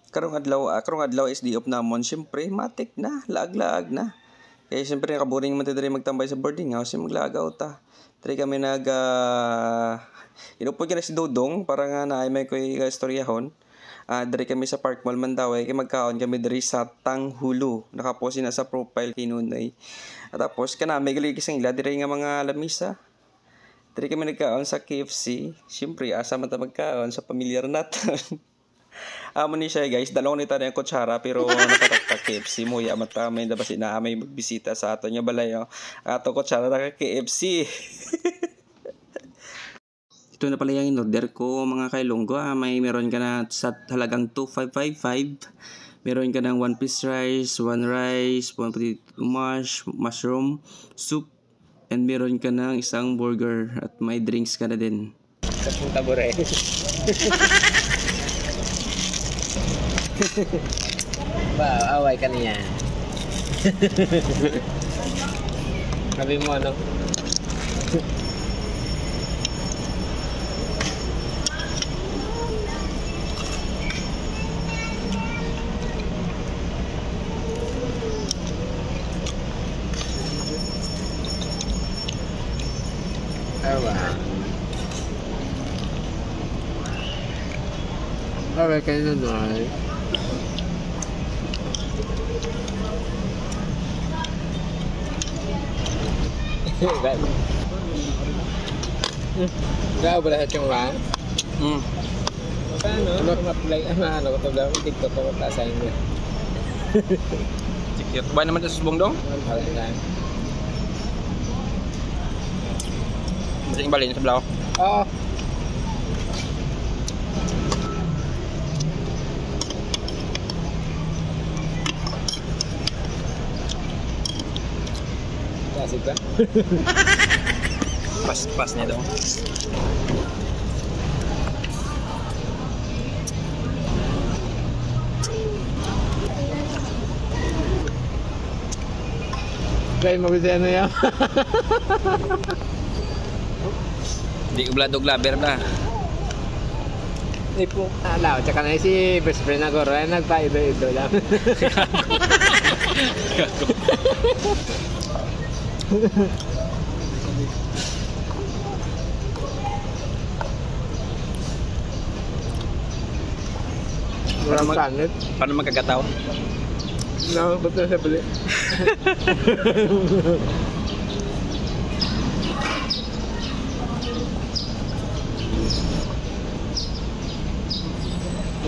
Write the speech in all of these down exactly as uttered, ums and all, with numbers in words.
Karong adlaw, ah, karong adlaw is day off namon. Siyempre, matik na, laag-laag na. Kaya siyempre, nakaboring man ta diri magtambay sa boarding house, yung maglagaw ta. Diri kami nag, ah, inupod ka na si Dodong para nga naay may ko'y istoryahon. Ah, diri kami sa Park Mall, Mandaue, kay magkaon kami diri sa Tanghulo. Nakapost na sa profile kay Nunoy. At tapos, kanami gali sang ila diri nga mga lamisa. Diri kami nagkaon sa K F C. Siyempre, asa man ta magkaon sa pamilyar naton. Amo ni siya, guys. Dalong ni tayo ang kutsara, pero nakataktak K F C mo. Ya, mata, may nabasi na may magbisita sa aton nga balay, oh. Ang ato kutsara naka K F C. Ito na pala yung in-order ko, mga kailonggo, ah. May meron ka na sa halagang two five five five. Meron ka ng one piece rice, one rice, one potato mash, mushroom, soup, and meron ka ng isang burger at may drinks ka na din. Sa Punta Buray. Ba, away ka niya. Sabi mo, ano? Ewan. Alright, kayo na, Noy. Wala sa tiyong lang? Mm. Ano? Ano kung apply? Ano, ano ko to daw? TikTok ko, tasayin mo. Sige, kumain naman tayo sa subong, dong. Wala na. Masing balin sa blaw. Oo. Klasik ba? Paspas niya daw. Kaya mo gusto ano yan? Di ko blado glaber na. Ipo. Alaw, tsaka na si best friend ako, Roy, nagpaido-ido lang. Walang panit. Paano magkagataw? No, ba't na sa bali?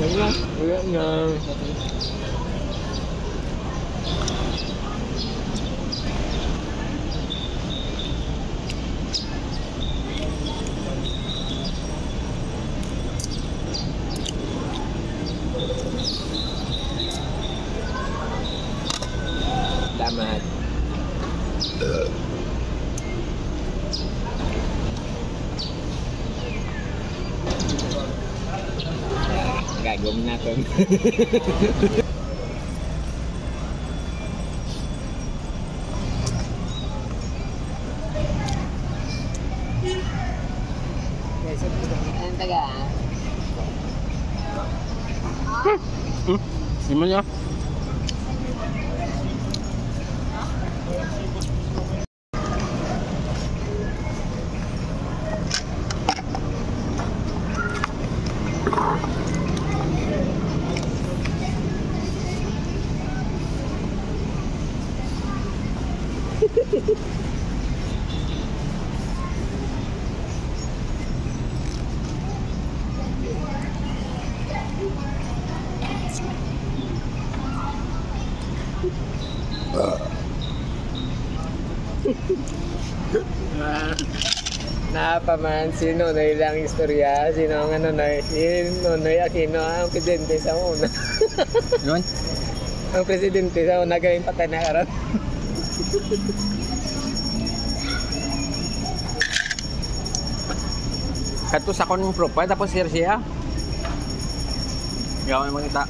Wala, wala na. Damat. Gagawin natin. Ang taga. Hmm? Di man niya. Ah, naa pa man, si Nonoy lang istorya. Sino ang ano, Noy? Si Nonoy Aquino, ang presidente sa una. Yun? Ang presidente sa una, galing patay na karon. Kadto sa akong profile, tapos share siya. Yaw, may mangita.